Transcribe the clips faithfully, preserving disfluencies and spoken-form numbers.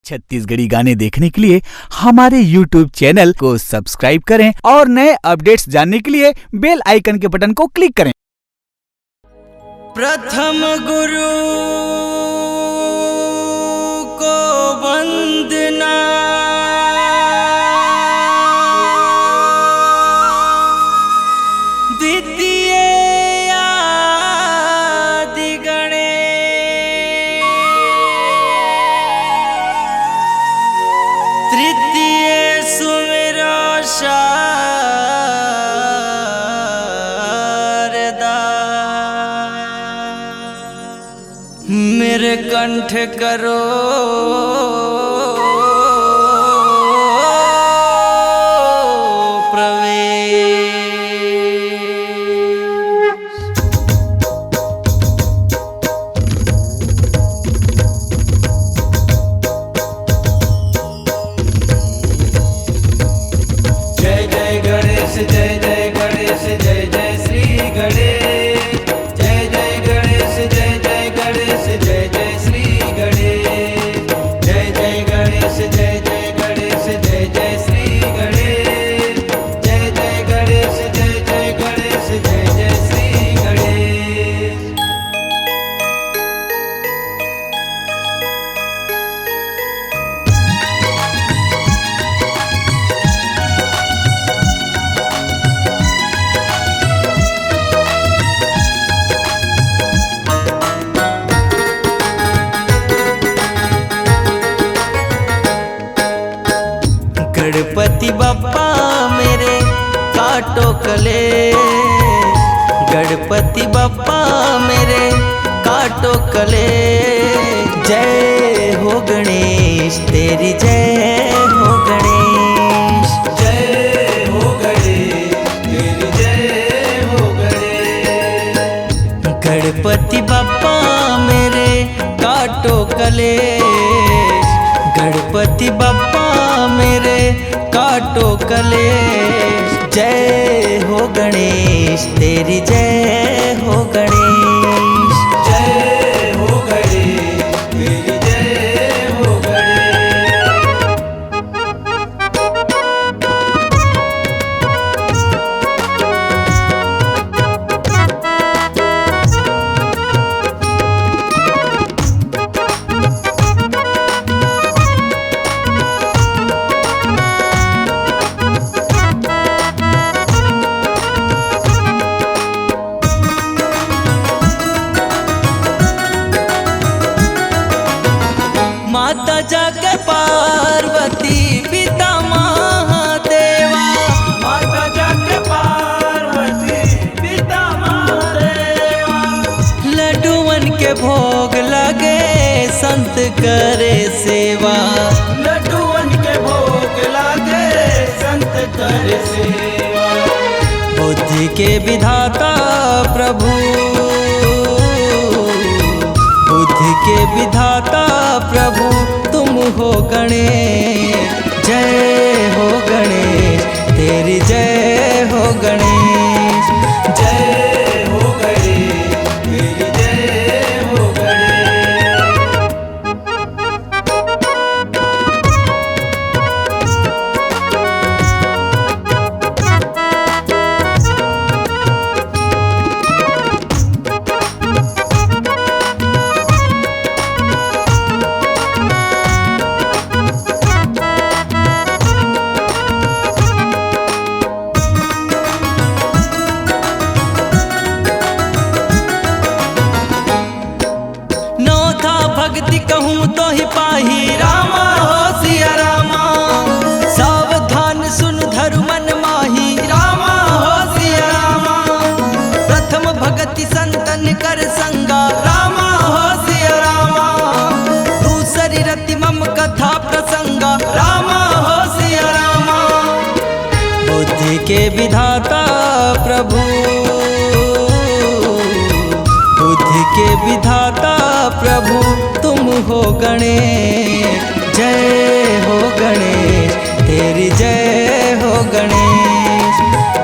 छत्तीसगढ़ी गाने देखने के लिए हमारे YouTube चैनल को सब्सक्राइब करें और नए अपडेट्स जानने के लिए बेल आइकन के बटन को क्लिक करें। प्रथम गुरु को वंदना, द्वितीय आदि गणेश, तृतीय सुमिरो शारदा। मेरे कंठ करो प्रवेश। जय जय गणेश, जय जय गणेश, जय जय श्री गणेश। जय जय गणेश, जय जय गणेश, जय जय श्री गणेश। जय जय गणेश, जय जय गणेश, जय जय श्री गणेश। जय जय गणेश, जय जय गणेश, जय जय श्री गणेश। गणपति बप्पा मेरे काटो कलेश, गणपति बप्पा मेरे काटो कलेश। जय हो गणेश, तेरी जय हो गणेश। जय हो गणेश, तेरी जय हो गणेश। गणपति बप्पा मेरे काटो कलेश, गणपति बप्पा मेरे काटो कलेश। जय हो गणेश, तेरी जय हो गणेश। जय हो गणेश, तेरी जय हो गणेश। माता जाके पार्वती, पिता महादेवा। माता जाके पार्वती, पिता महादेवा। लड्डुअन के भोग लगे, संत करे सेवा। लड्डुअन के भोग लगे, संत करे सेवा। बुद्धि के विधाता प्रभु, बुद्धि के विधाता प्रभु तुम हो गणेश। जय हो गणेश, तेरी जय हो गणेश। जय हो गणेश, तेरी जय हो गणेश। नौ था भक्ति कहूँ तो ही पाही, रामा हो सिया रामा। सावधान सुन धरु मन माही, रामा हो सिया रामा। प्रथम भगति संतन कर संगा, रामा हो सिया रामा। दूसरी रति मम कथा प्रसंगा, रामा हो सिया रामा। बुद्धि के विधाता प्रभु, बुद्धि के विधाता प्रभु तुम हो गणेश। जय हो गणेश, तेरी जय हो गणेश।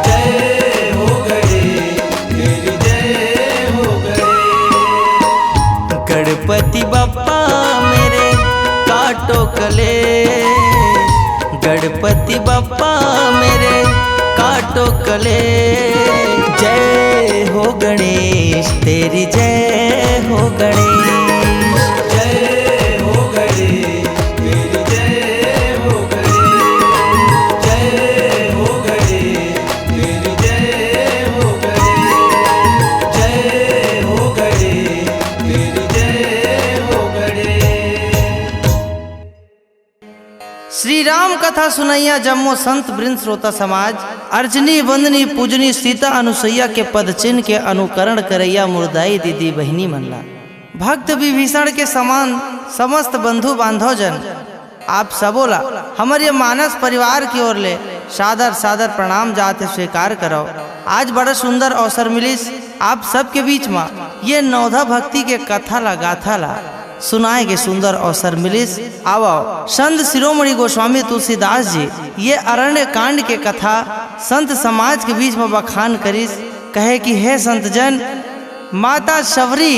जय हो गणेश, तेरी जय हो गणेश। गणपति बप्पा मेरे काटो ले, गणपति बप्पा मेरे काटो कले। जय हो गणेश, तेरी जय हो गणेश। जय हो गणेश, तेरी जय हो गणेश। जय हो गणेश, तेरी जय हो गणेश। जय हो गणेश, तेरी जय हो गणेश। श्री राम कथा सुनैया जम्मो संत वृंद श्रोता समाज, अर्चनी वंदनी पूजनी सीता अनुसैया के पद चिन्ह के अनुकरण करैया मोर दाई दीदी बहिनी मन ला, भक्त विभीषण के समान समस्त बंधु बांधव जन, आप सबो ला हमर ये मानस परिवार की ओर ले सादर सादर प्रणाम जात हे, स्वीकार करव। आज बड़ा सुंदर अवसर मिलिस आप सबके बीच म ये नवधा भक्ति के कथा ला, गाथा ला सुनाए के सुंदर अवसर मिलिस। आवव, संत शिरोमणि गोस्वामी तुलसीदास जी ये अरण्य कांड के कथा संत समाज के बीच म बखान करिस। कहे कि हे संत जन, माता शबरी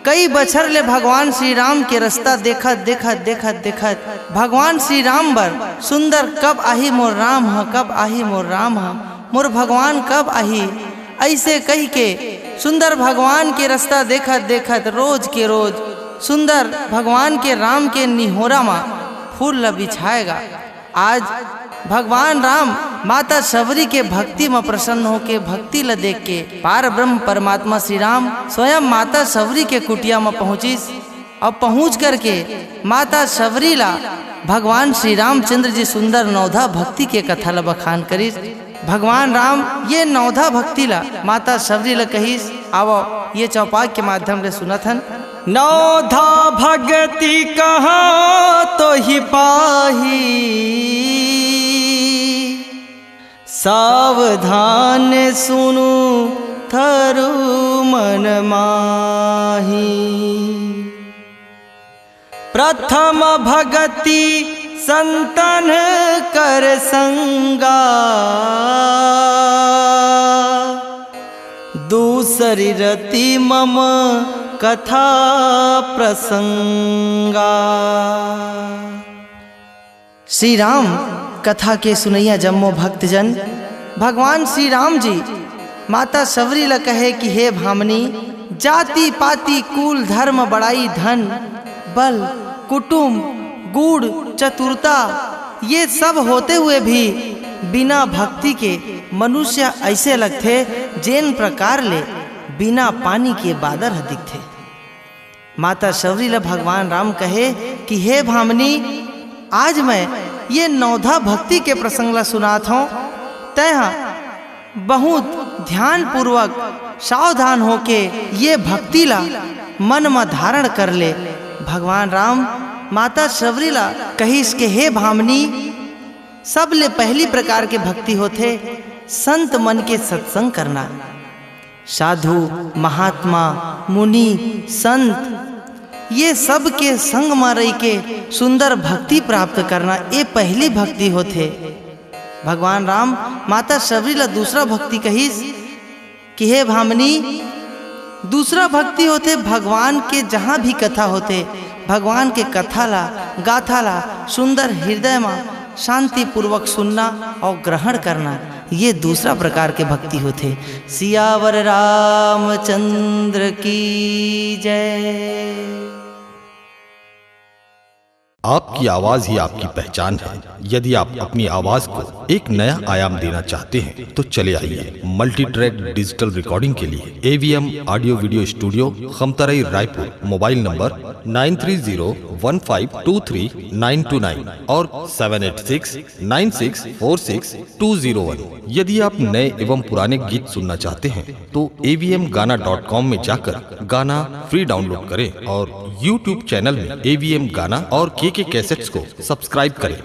कई बछर ले भगवान श्री राम के रस्ता देखत, देखत, देखत, देखत, भगवान श्री राम बर सुंदर कब आही मोर राम ह, कब आही मोर राम ह, मोर भगवान कब आही, अइसे कहि के सुंदर भगवान के रस्ता देखत, देखत रोज के रोज सुंदर भगवान के राम के निहोरा म फूल ल बिछाए गा। आज भगवान राम माता शबरी के भक्ति म प्रसन्न होके, भक्ति ल देख के पार ब्रह्म परमात्मा श्री राम स्वयं माता शबरी के कुटिया म पहुंचिस। अब पहुंच करके माता शबरी ला भगवान श्री रामचंद्र जी सुंदर नवधा भक्ति के कथा ल बखान करिस। भगवान राम ये नवधा भक्ति ला माता शबरी ला कहिस। आवव, ये चौपाई के माध्यम ले सुनत हन। नवधा भगति कहा तो ही पाही, सावधान सुनु थरु मन माही। प्रथम भगति संतन कर संगा, दूसरी रति मम कथा प्रसंगा। श्री राम कथा के सुनैया जम्मो भक्तजन, भगवान श्री राम जी माता शबरी ल कहे कि हे भामनी, जाति पाति कुल धर्म बड़ाई धन बल कुटुम गुण चतुरता ये सब होते हुए भी बिना भक्ति के मनुष्य अइसे लगथे जेन प्रकार ले बिना पानी के बादर ह दिखथे। माता शबरी ल भगवान राम कहे कि हे भामनी, आज मैं ये नवधा भक्ति के प्रसंग ल सुनात हौं। तैं ह बहुत ध्यानपूर्वक सावधान होके ये भक्ति ल मन म धारण कर ले। भगवान राम माता शबरी ल कहिस के हे भामनी, सबले पहली प्रकार के भक्ति होथे संत मन के सत्संग करना। साधु, महात्मा, मुनि, संत, ये सब के संग म रहि के सुंदर भक्ति प्राप्त करना, ये पहली भक्ति होथे। भगवान राम माता शबरी ल दूसरा भक्ति कहिस कि हे भामनी, दूसरा भक्ति होथे भगवान के जहाँ भी कथा होथे, भगवान के कथा ला, गाथा ला सुंदर हृदय म शांतिपूर्वक सुनना और ग्रहण करना, ये दूसरा प्रकार के भक्ति होथे। सियावर रामचंद्र की जय। आपकी आवाज ही आपकी पहचान है। यदि आप अपनी आवाज को एक नया आयाम देना चाहते हैं, तो चले आइए मल्टी ट्रैक डिजिटल रिकॉर्डिंग के लिए AVM audio video studio, Khamtarai, Raipur. Mobile number nine three zero one five two three nine two nine और seven eight six nine six four six two zero one. यदि आप नए एवं पुराने गीत सुनना चाहते हैं, तो एवीएम गाना डॉट कॉम में जाकर गाना फ्री डाउनलोड करें और यूट्यूब चैनल में एवीएम गाना और केके कैसेट्स को सब्सक्राइब करें।